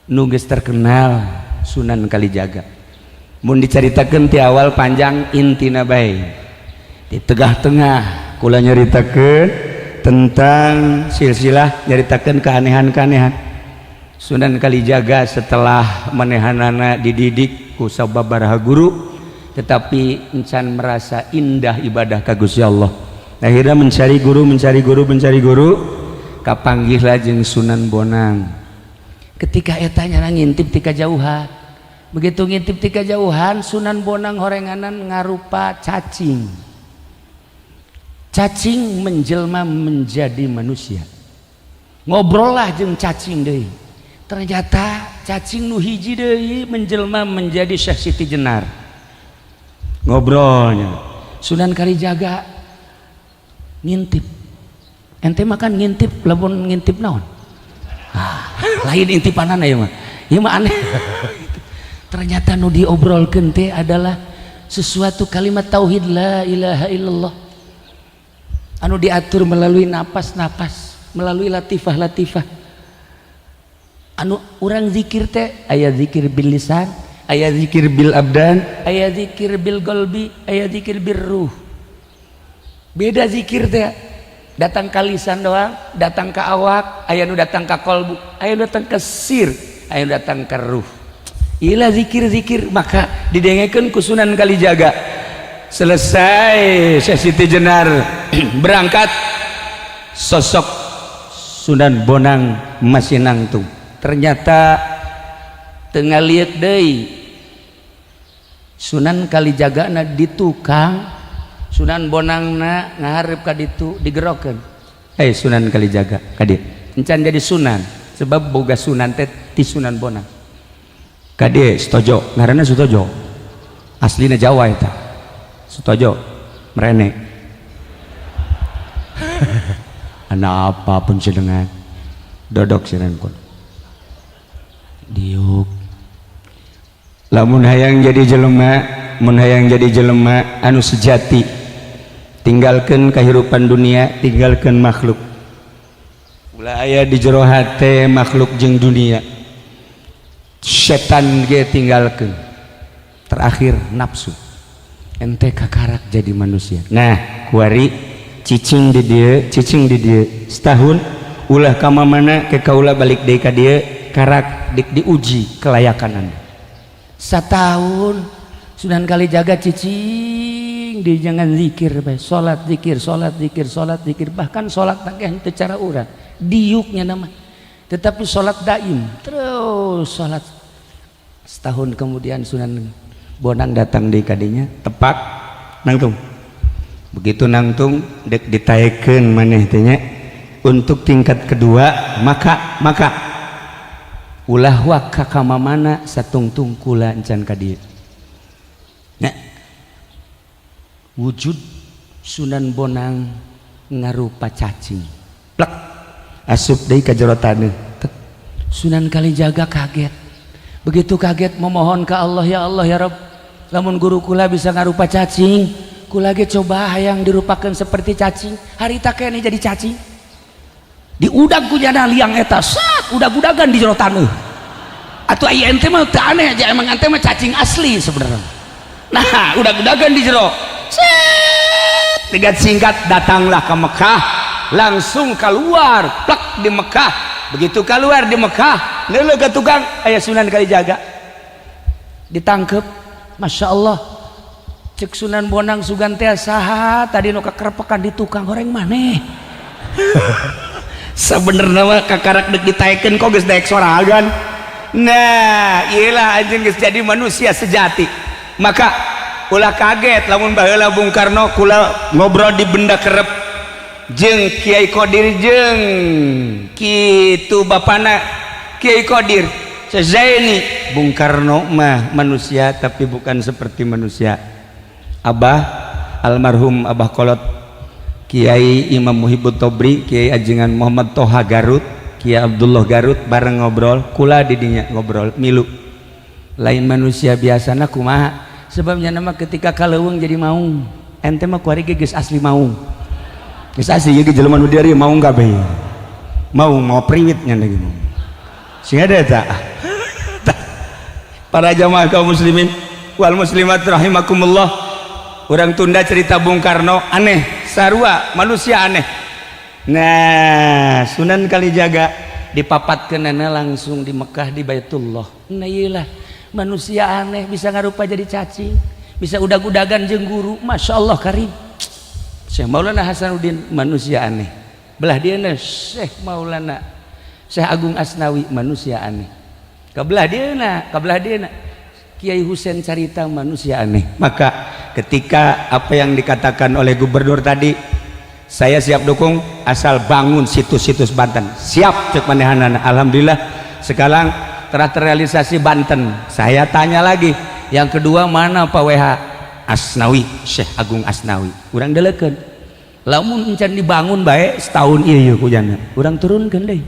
Nu geus terkenal Sunan Kalijaga. Mun dicaritakeun ti awal panjang, intina bae. Di tengah-tengah kula nyaritakeun tentang silsilah, nyaritakeun keanehan-keanehan Sunan Kalijaga setelah manehanana dididik ku sababaraha guru, tetapi encan merasa indah ibadah ka Gusti Allah. Akhirnya mencari guru, mencari guru, mencari guru, kapanggihlah jeung Sunan Bonang. Ketika etanya ngintip ti kajauhan, begitu ngintip ti kajauhan, Sunan Bonang horenganan ngarupa cacing. Cacing menjelma menjadi manusia, ngobrol lah jeung cacing deui. Ternyata cacing nu hiji deui menjelma menjadi Syekh Siti Jenar. Ngobrolnya, Sunan Kalijaga ngintip. Ente makan ngintip, lamun ngintip naon? Ah, lain intipanana ya mah, ya mah aneh. Ternyata nu diobrolkeun teh adalah sesuatu kalimat tauhid, la ilaha illallah, anu diatur melalui napas-napas, melalui latifah-latifah. Anu urang zikir teh aya zikir bil lisan, aya zikir bil abdan, aya zikir bil qalbi, aya zikir bil ruh. Beda zikir teh, datang ke lisan doang, datang ke awak, aya nu datang ke kolbu, aya nu datang ke sir, aya nu datang ke ruh. Ila zikir-zikir, maka didengekeun ku Sunan Kalijaga. Selesai Syekh Siti Jenar berangkat, sosok Sunan Bonang masih nangtung. Ternyata tengah lihat deui, Sunan Kalijaga na di tukang, Sunan Bonangna ngaharep ka ditu. Digerokeun, "Hei Sunan Kalijaga, ka dieu." Encan jadi Sunan, sebab boga Sunan teh ti Sunan Bonang. Ka dieu, Sutojo. Ngaranna Sutojo, aslina Jawa eta. Sutojo merene. Anak apa pun jenengan dodok siran kun diuk. Lamun hayang jadi jelema, mun hayang jadi jelema anu sejati, tinggalkan kehidupan dunia, tinggalkan makhluk. Ulah aya di jero hate makhluk jeung dunia. Setan ge tinggalkan, terakhir nafsu. Ente kakarak jadi manusia. Nah, kuari cicing di dieu, cicing di dieu setahun, ulah ka mana ke. Kaula balik deui ka dieu, karak dik diuji kelayakan anda. Setahun Sunan Kalijaga cicing di, jangan zikir bae, salat zikir, salat zikir, salat zikir. Bahkan salat teh henteu cara urang diuknya nama, tetapi salat daim terus salat. Setahun kemudian Sunan Bonang datang di kadinya, tepak, nangtung. Begitu nangtung, dek ditaekeun maneh teh nya untuk tingkat kedua. Maka ulah waka ka mana satungtung kula encan ka dieu. Nah, wujud Sunan Bonang ngarupa cacing, plek, asup deui ka jero taneuh. Sunan Kalijaga kaget. Begitu kaget, memohon ke Allah, "Ya Allah, ya Rabb, lamun guru kula bisa ngarupa cacing, kula ge coba hayang dirupakan seperti cacing." Harita kene jadi cacing, diudag ku jana liang eta, sat, udag-udagan di jero taneuh. Atuh aya ente mah teu aneh aja, emang ente mah cacing asli sebenarnya. Nah, udag-udagan di jero set. Dengan singkat, datanglah ke Mekah, langsung keluar plak di Mekah. Begitu keluar di Mekah, neuleuh ke tukang, aya Sunan Kalijaga. Ditangkep. Masya Allah, cek Sunan Bonang, "Sugan teh saha tadi nu kakerepekan di tukang goreng maneh?" Sebenarnya mah kakarak dek ditaekeun, kok geus daek sorangan. Nah, iyalah, anjing geus jadi manusia sejati. Maka ulah kaget lamun baheula Bung Karno, kula ngobrol di benda kerep jeung Kiai Kodir, jeung kitu bapana Kiai Kodir Zaini. Bung Karno mah manusia, tapi bukan seperti manusia. Abah, almarhum Abah Kolot, Kiai Imam Muhibbut Tobri, Kiai Ajengan Muhammad Toha Garut, Kiai Abdullah Garut, bareng ngobrol kula didinya, ngobrol milu. Lain manusia biasana kumaha? Sebabnya nama ketika kaleuweung jadi maung. Ente mah kuari ge geus asli maung, geus asli ge jelema nu dieu maung kabeh, mau mau priwit nya lagi, mau sing ada tak. Para jamaah kaum muslimin wal muslimat rahimakumullah, urang tunda cerita Bung Karno aneh, sarua manusia aneh. Nah, Sunan Kalijaga dipapatkeunana langsung di Mekah, di Baitullah. Nah, iyalah manusia aneh, bisa ngarupa jadi cacing, bisa udag-udagan jeung guru. Masya Allah karim. Syekh Maulana Hasanuddin manusia aneh, belah dieuna Syekh Maulana Syekh Agung Asnawi manusia aneh, kabelah dieuna, kabelah dieuna Kiai Husein Carita manusia aneh. Maka ketika apa yang dikatakan oleh gubernur tadi, saya siap dukung asal bangun situs-situs Banten, siap cek manehanana. Alhamdulillah sekarang telah terrealisasi Banten. Saya tanya lagi yang kedua, mana Pak WH Asnawi, Syekh Agung Asnawi? Urang delekeun, lamun encan dibangun baik setahun, iya kujana urang turunkeun deui.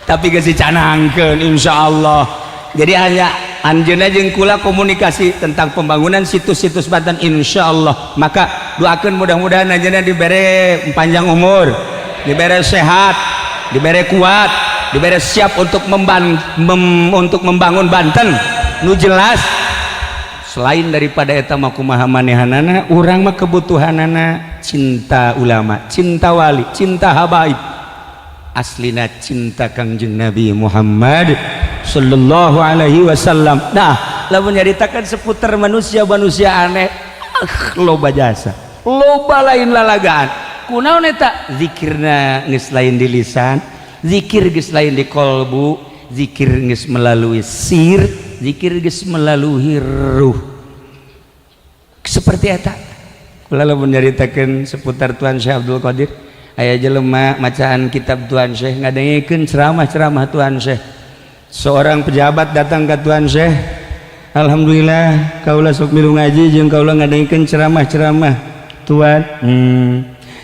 Tapi geus dicanangkeun, insyaallah. Jadi hanya anjeunna jeung kula komunikasi tentang pembangunan situs-situs Banten, insyaallah. Maka doakeun mudah-mudahan anjeunna dibere panjang umur, dibere sehat, dibere kuat, dibere siap untuk untuk membangun Banten nu jelas. Selain daripada eta mah, kumaha manehanana, urang mah kebutuhanana cinta ulama, cinta wali, cinta habaib, aslina cinta Kangjeng Nabi Muhammad sallallahu alaihi wasallam. Nah, lamun nyaritakan seputar manusia-manusia aneh, ah, loba jasa, loba lain lalagaan. Kunaon eta? Zikirna geus lain di lisan, zikir geus lain di kolbu, zikir geus melalui sir, zikir geus melalui ruh. Seperti eta kula lamun nyaritakeun seputar Tuan Syekh Abdul Qadir, aya jelema macaan kitab Tuan Syekh, ngadengekeun ceramah-ceramah Tuan Syekh. Seorang pejabat datang ke Tuan Syekh, "Alhamdulillah kaula sok milu ngaji jeung kaula ngadengekeun ceramah-ceramah Tuan."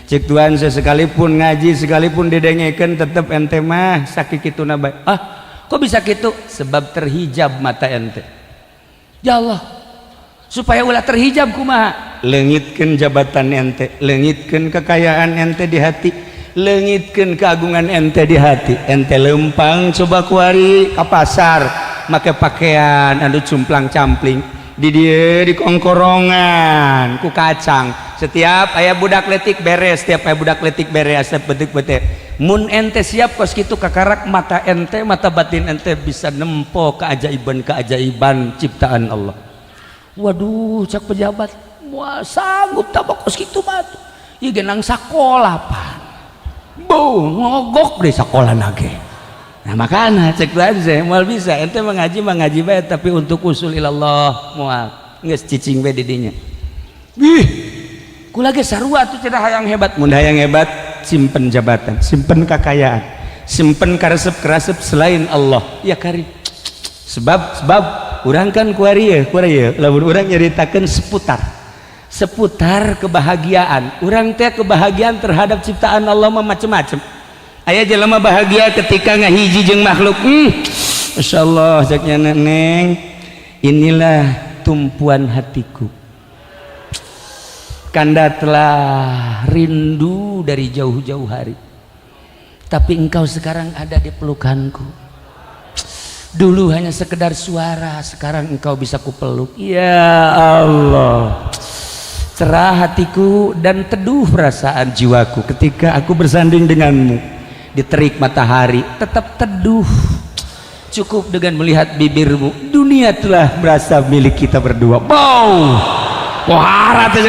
Cek Tuan Syekh, "Sekalipun ngaji, sekalipun didengekeun, tetep ente mah sakikituna bae." "Ah, kok bisa gitu?" "Sebab terhijab mata ente." Ya Allah, supaya ulah terhijab kumaha? Leungitkeun jabatan ente, leungitkeun kekayaan ente di hati, leungitkeun keagungan ente di hati. Ente lempang coba kuari ke pasar make pakaian anu cumplang campling, di dieu di kongkorongan ku kacang, setiap aya budak letik beres, setiap aya budak letik beres, setiap betik betik. Mun ente siap kos kitu, kakarak mata ente, mata batin ente bisa nempo keajaiban-keajaiban ciptaan Allah. "Waduh," cak pejabat, "moal sanggup tak kos kitu mah tuh. Ieu genang sakola pan bu ngogok deh sakola nage." Nah, makana cek saya, moal bisa ente mengaji, mengaji bae, tapi untuk usul ilallah moal, geus cicing bae di dinya. Wih, kula ge sarua tuh, cenah hayang hebat. Mun hayang hebat, simpen jabatan, simpen kekayaan, simpen karesep-karesep selain Allah ya karim. Sebab sebab urang kan kuari ya, kuari ya, lamun urang nyaritakeun seputar seputar kebahagiaan urang teh, kebahagiaan terhadap ciptaan Allah mah macem-macem. Aya jelema bahagia ketika ngahiji jeung makhluk. Masya Allah, ceknya, "Neng, inilah tumpuan hatiku. Kanda telah rindu dari jauh-jauh hari, tapi engkau sekarang ada di pelukanku. Dulu hanya sekedar suara, sekarang engkau bisa kupeluk. Ya Allah, cerah hatiku dan teduh perasaan jiwaku ketika aku bersanding denganmu. Di terik matahari tetap teduh, cukup dengan melihat bibirmu, dunia telah merasa milik kita berdua." Wow, wahara teh.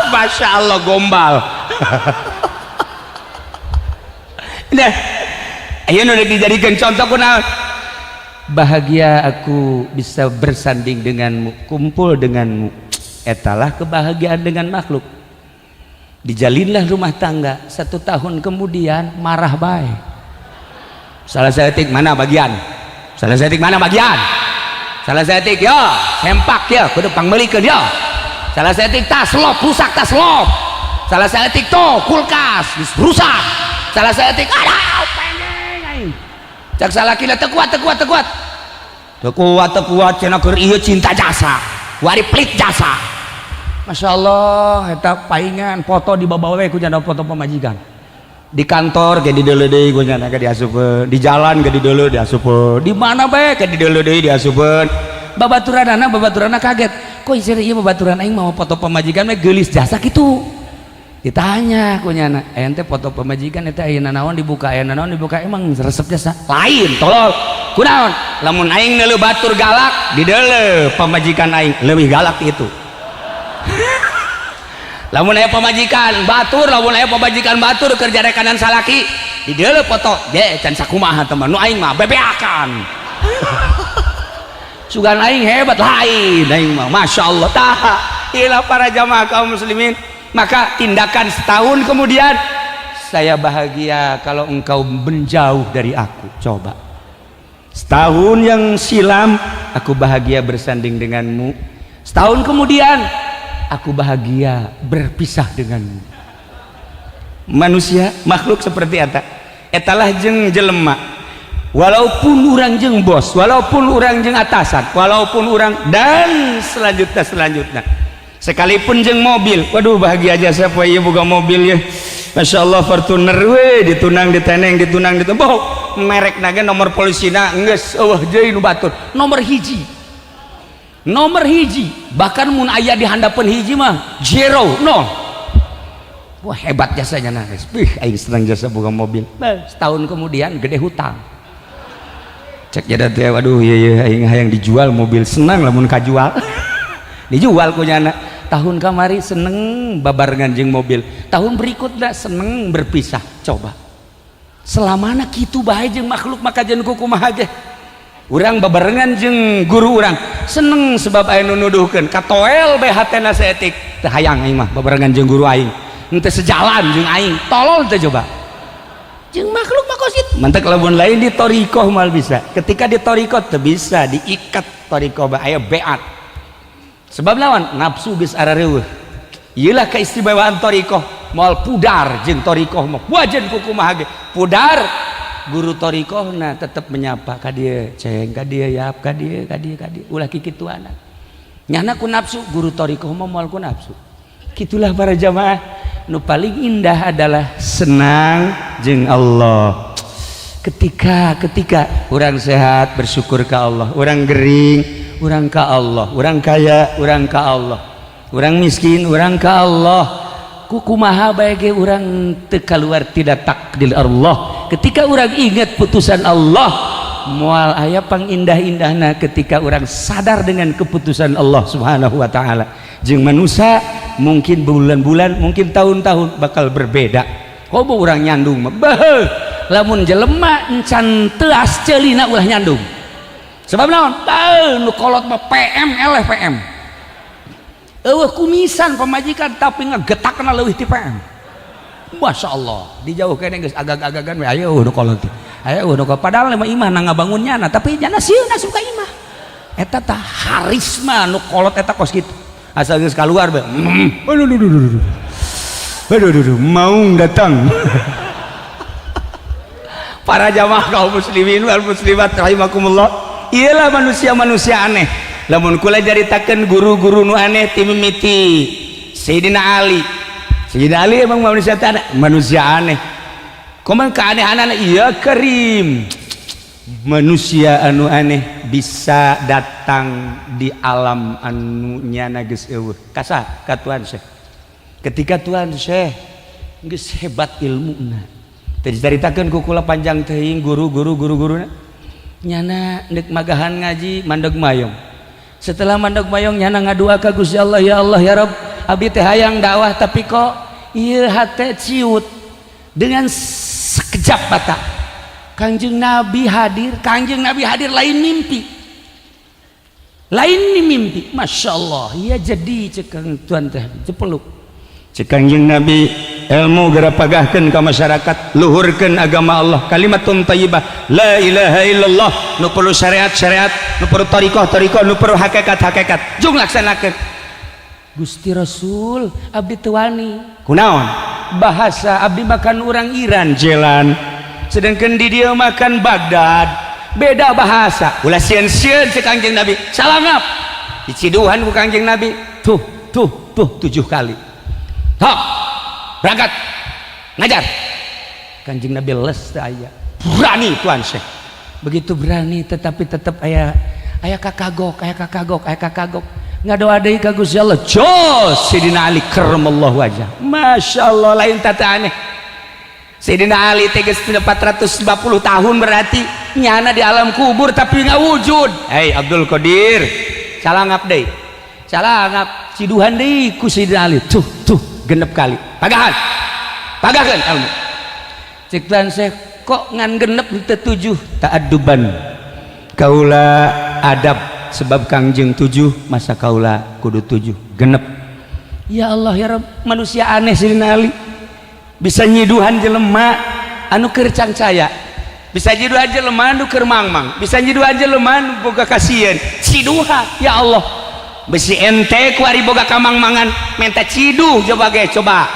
Masya Allah, gombal. Nah, ayo nu dijadikan contoh kunaon? Bahagia aku bisa bersanding denganmu, kumpul denganmu. Etalah kebahagiaan dengan makhluk. Dijalinlah rumah tangga, satu tahun kemudian marah bae. Salah saeutik mana bagian, salah saeutik mana bagian, salah saeutik ya sempak ya kudu pangmeulikeun ya, salah saeutik tas lop rusak, tas lop, salah saeutik to kulkas rusak, salah saeutik ada pengen aing. Cak salakina, "Teu kuat, teu kuat, teu kuat, teu kuat, teu kuat." Cenah keur ieu cinta jasa, wari pelit jasa. Masya Allah, eta paingan foto di bawa we ku janda, foto pamajikan. Di kantor ge dideuleu deui ku nyana, ge diasupkeun. Di jalan ge dideuleu, diasupkeun. Di mana bae ge dideuleu deui, diasupkeun. Babaturanana, babaturanna kaget, kok isir ieu babaturan aing mau foto pamajikan mah geulis jasa kitu. Ditanya ku nyana, ente foto pamajikan eta aya naon dibuka, aya naon dibuka, emang resep jasa lain? Tolol. Kunaon? Lamun aing neuleu batur galak, dideuleu pamajikan aing leuwih galak itu. Lamun aya pamajikan batur, lamun aya pamajikan batur kerja rekanan salaki, dideuleu foto ge can sakumaha teman nu aing mah bebeakan, sugan aing hebat. Lain, aing mah Masya Allah. Tah ilah, para jamaah kaum muslimin, maka tindakan setahun kemudian, saya bahagia kalau engkau menjauh dari aku. Coba, setahun yang silam aku bahagia bersanding denganmu, setahun kemudian aku bahagia berpisah denganmu. Manusia makhluk seperti eta. Etalah jeng jelema, walaupun orang jeng bos, walaupun orang jeng atasan, walaupun orang dan selanjutnya selanjutnya, sekalipun jeng mobil. Waduh, bahagia aja siapa iya buka mobil ya, Masya Allah, Fortuner we, ditunang diteneng, ditunang ditembok, merek naga, nomor polisina geus eueuh deui nu batur, nomor hiji, nomor hiji. Bahkan mun aya di handapeun hiji mah zero, nol. Wah, hebat jasanya. Nah, wih, aing senang jasa buka mobil. Bah, setahun kemudian gede hutang. Cek jada teh, waduh, iya iya, aing hayang dijual mobil, senang lamun kajual. Dijual ku nyana. Tahun kamari seneng babarengan jeung mobil, tahun berikutnya seneng berpisah. Coba, selamana kitu bae jeung makhluk. Maka jeung kumaha ge urang babarengan jeung guru urang seneng, sebab aya nu nuduhkeun katoel bae hatena saeutik. Teu hayang aing mah babarengan jeung guru aing, henteu sejalan jeung aing. Tolol teh? Coba, jeung makhluk mah kos kitu. Mantak lamun lain di thoriqoh mal bisa. Ketika di thoriqoh teu bisa diikat. Thoriqoh bae aya beat, sebab lawan nafsu geus arareuweuh. Ieulah keistimewaan thoriqoh, moal pudar jeung thoriqoh mah. Wajan kumaha ge pudar, guru thoriqoh na tetep menyapa ka dieu, ceng ka dieu, yap ka dieu, ka dieu, ka dieu, ulah kikituanan. Nyana ku nafsu, guru thoriqoh mah moal ku nafsu. Kitulah, para jamaah, nu paling indah adalah senang jeung Allah. Ketika ketika orang sehat, bersyukur ke Allah. Orang gering, orang ke Allah. Orang kaya, orang ke Allah. Orang miskin, orang ke Allah. Kukumaha bae ge urang teu keluar tidak takdir Allah. Ketika orang ingat putusan Allah, moal aya pangindah-indahna ketika orang sadar dengan keputusan Allah Subhanahu wa taala. Jeung manusia mungkin bulan-bulan, mungkin tahun-tahun bakal berbeda. Komo urang nyandung mah, beuh, lamun jelema encan teuas ceulina ulah nyandung. Sebab naon? Beuh, nu kolot mah PM eleh PM, eueuh kumisan pamajikan tapi ngegetakna leuwih ti PM. Masya Allah, dijauh kene geus agag-agagan we, ayo nu kolot, ayo nu kolot. Padahal mah imah na ngabangun nyana, tapi nyana sieun asup ka imah eta. Tah, harisma nu kolot eta kos kitu. Asal geus kaluar bae, aduh aduh aduh aduh aduh aduh, maung datang. Para jamaah kaum muslimin wal muslimat rahimakumullah, iyalah manusia-manusia aneh. Lamun kula caritakeun guru-guru nu aneh ti mimiti Sayyidina Ali. Sayyidina Ali emang manusia teh manusia aneh. Kumaha keanehanana? Iya, karim, manusia anu aneh bisa datang di alam anu nyana geus eueuh. Kasa ka Tuan Syekh. Ketika Tuan Syekh geus hebat ilmuna, teu dicaritakeun ku kula panjang teuing, guru-guru guru-guruna nyana neuk magahan ngaji, mandeg mayong. Setelah mandeg mayong, nyana ngadua ka Gusti Allah, ya Allah, ya Rabb, abdi teh hayang dakwah, tapi kok ieu hate ciut. Dengan sekejap mata Kangjeng Nabi hadir. Kangjeng Nabi hadir, lain mimpi, lain ni mimpi. Masya Allah ya. Jadi cekang Tuan teh cepeluk. Cek Kangjeng Nabi, ilmu geura pagahkeun ka masyarakat, luhurkeun agama Allah, kalimatun thayyibah, la ilaha illallah. Nu perlu syariat syariat, nu perlu thariqah thariqah, nu perlu hakikat hakikat, jung laksanakeun. Gusti Rasul, abdi teu wani. Kunaon? Bahasa abdi makan orang Iran jalan, sedangkan di dia makan Baghdad, beda bahasa. Ulah sieun-sieun, cek Kangjeng Nabi. Salangap diciduhan ku Kangjeng Nabi, tuh tuh tuh, tujuh kali. Tok, berangkat ngajar. Kanjeng Nabi les teu aya. Berani Tuan Syekh, begitu berani, tetapi tetap aya aya kakagok, aya kakagok, aya kakagok. Ngadoa deui ka Gusti Allah. Jos Sidina Ali karramallahu wajah. Masya Allah, lain tata aneh. Sayyidina Ali teh geus 450 tahun, berarti nyana di alam kubur tapi nggak wujud. Hei Abdul Qadir, calangap deui, calangap, ciduhan deui ku Sayyidina Ali. Tuh tuh, genep kali, pagahan, pagahan ilmu. Cek Tuan Syekh, kok ngan genep teu tujuh? Ta'adduban, kaula adab, sebab Kangjeng tujuh, masa kaula kudu tujuh, genep. Ya Allah ya Rabb, manusia aneh Sayyidina Ali, bisa nyiduhan jelema anu keur cangcaya, bisa nyiduhan jelema anu keur mangmang, bisa nyiduhan jelema anu boga kasieun. Ciduha, ya Allah, besi ente kuari boga kamangmangan menta ciduh. Coba ge, coba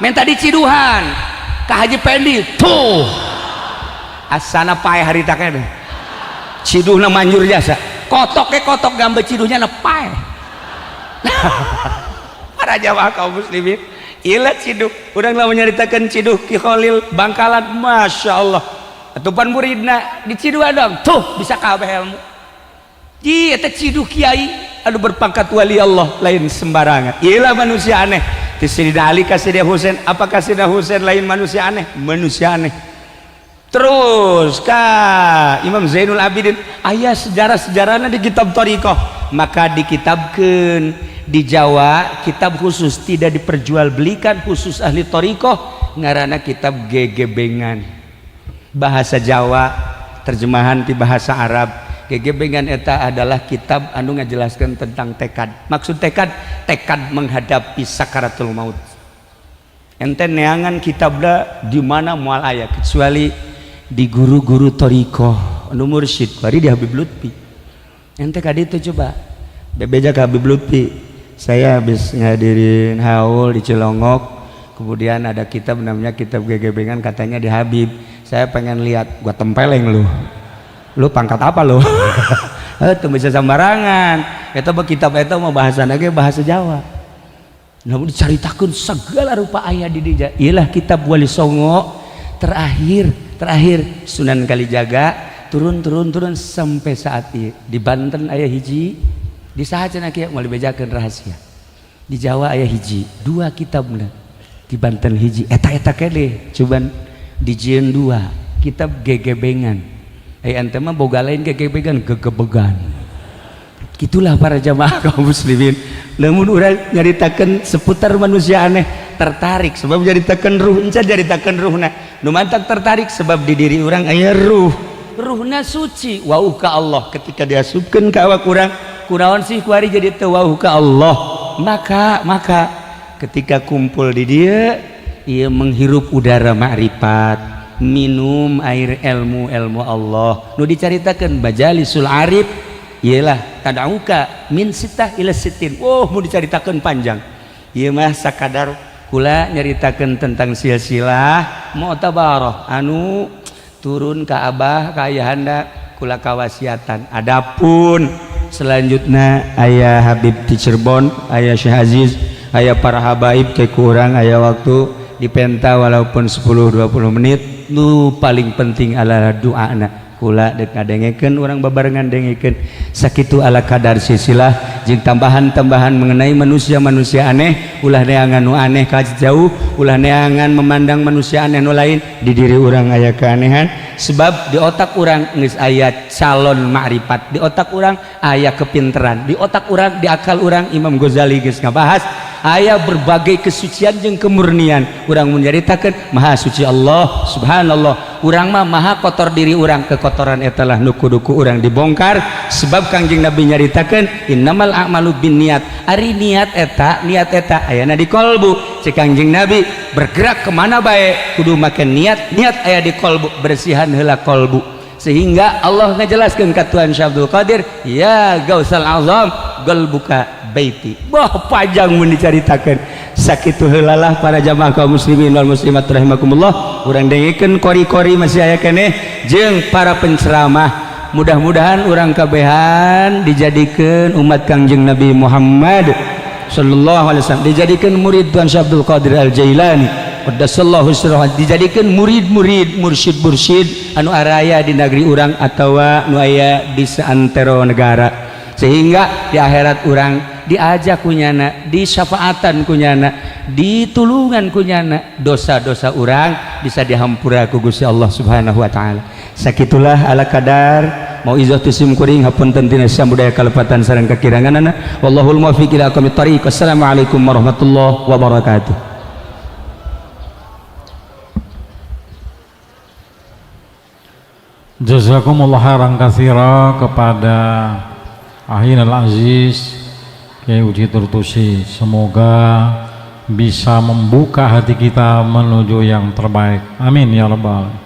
menta diciduhan ka Haji Pendi tuh, asana paeh harita keneh. Ciduhna manjur jasa, kotok ke kotok gambar ciduhnya na paeh. Para jamaah kaum muslimin, ilat ciduh urang lah menyeritakan ciduh Ki Khalil Bangkalan. Masya Allah, atupan muridna diciduhan dong tuh, bisa kabeh ilmu. Ji eta ciduh kiai anu berpangkat wali Allah, lain sembarangan. Iyalah manusia aneh ti Sayyidina Ali ka Sayyidina Husain. Apakah Sayyidina Husain lain manusia aneh? Manusia aneh. Terus ka Imam Zainul Abidin, aya sejarah-sejarahnya di kitab Thariqah, maka dikitabkeun di Jawa kitab khusus, tidak diperjualbelikan, khusus ahli thariqah, ngaranna kitab Gegebengan, bahasa Jawa terjemahan di bahasa Arab. Gegebengan eta adalah kitab anu ngajelaskan tentang tekad. Maksud tekad, tekad menghadapi sakaratul maut. Ente neangan kitabna di mana moal aya, kecuali di guru-guru thariqah anu mursyid bari di Habib Lutfi. Ente kaditu coba bebeja ke Habib Lutfi, saya habis ngadirin haul di Cilongok, kemudian ada kitab namanya kitab Gegebengan, katanya di Habib, saya pengen lihat. Gua tempeleng lu, lu pangkat apa lu? Eh, bisa sembarangan itu. Kitab itu mau bahasa lagi bahasa Jawa, namun diceritakan segala rupa ayat di dia. Ialah kitab Wali Songo terakhir, terakhir Sunan Kalijaga, turun turun turun sampai saat ini. Di Banten aya hiji, di saat cenah kieu mau dibejakeun rahasia, di Jawa aya hiji dua kitabna, di Banten hiji, eta eta kene cuman dijieun dua kitab Gegebengan. Eh, ente mah boga lain gegebengan, gegebegan. Gitulah para jamaah kaum muslimin, namun urang nyaritakeun seputar manusia aneh tertarik, sebab nyaritakeun ruh, encan nyaritakeun ruhna nu mantak tertarik, sebab di diri urang aya ruh, ruhna suci, wauh ka Allah. Ketika diasupkeun ka awak urang, kunaon sih kuari jadi teu wauh ka Allah? Maka maka ketika kumpul di dia, ia menghirup udara ma'rifat, minum air ilmu, ilmu Allah nu dicaritakeun majalisul arif, ialah tadauka min sitah ila sitin. Oh, mau dicaritakeun panjang. Ieu mah sakadar kula nyaritakeun tentang silsilah mu'tabarah anu turun ka abah ka ayahanda kula kawasiatan. Adapun selanjutnya ayah Habib di Cirebon, ayah Syekh Aziz, ayah para habaib, ke kurang aya waktu dipenta walaupun 10-20 menit. Nu paling penting adalah doana kula dek ngadengekeun, urang babarengan dengekeun. Sakitu ala kadar silsilah jeung tambahan-tambahan mengenai manusia-manusia aneh. Ulah neangan nu aneh ka jauh, ulah neangan memandang manusia aneh nu lain. Di diri urang aya keanehan, sebab di otak urang geus aya calon ma'rifat, di otak urang aya kepinteran, di otak urang, di akal urang, Imam Ghazali geus ngabahas, aya berbagai kesucian jeung kemurnian. Urang menyaritakeun maha suci Allah, subhanallah, urang mah maha kotor diri urang. Kekotoran etalah nu kudu ku urang dibongkar, sebab Kangjeng Nabi nyaritakeun innamal a'malu binniyat. Ari niat eta, niat eta ayana di kolbu. Cek Kangjeng Nabi, bergerak kemana bae kudu make niat, niat aya di kolbu. Bersihan heula kolbu, sehingga Allah ngajelaskeun ka Tuhan Syekh Abdul Qadir, ya Gausal Azam, qalbuka baiti. Wah, panjang mun dicaritakeun. Sakitu heulalah para jamaah kaum muslimin wal muslimat rahimakumullah. Urang dengekeun kori-kori masih aya keneh jeung para penceramah. Mudah-mudahan urang kabehan dijadikeun umat Kangjeng Nabi Muhammad sallallahu alaihi wasallam, dijadikeun murid Tuhan Syekh Abdul Qadir Al Jailani. qaddasallahu sirrahu, dijadikeun murid-murid, mursyid-mursyid anu araya di negeri urang atawa nu aya di saantero negara, sehingga di akhirat urang diajak kunyana, disyafaatan kunyana, ditulungan kunyana, dosa-dosa urang bisa dihampura ku Gusti Allah Subhanahu wa taala. Sakitulah ala kadar mauizah ti sim kuring. Hapunten tina budaya kalepatan sareng kakiranganana. Wallahul muwaffiq ila aqwamit thariq. Wassalamualaikum warahmatullahi wabarakatuh. Jazakumullah khairan katsira kepada Ahin Al-Aziz Kiai Uji Turtusi. Semoga bisa membuka hati kita menuju yang terbaik. Amin ya rabbal alamin.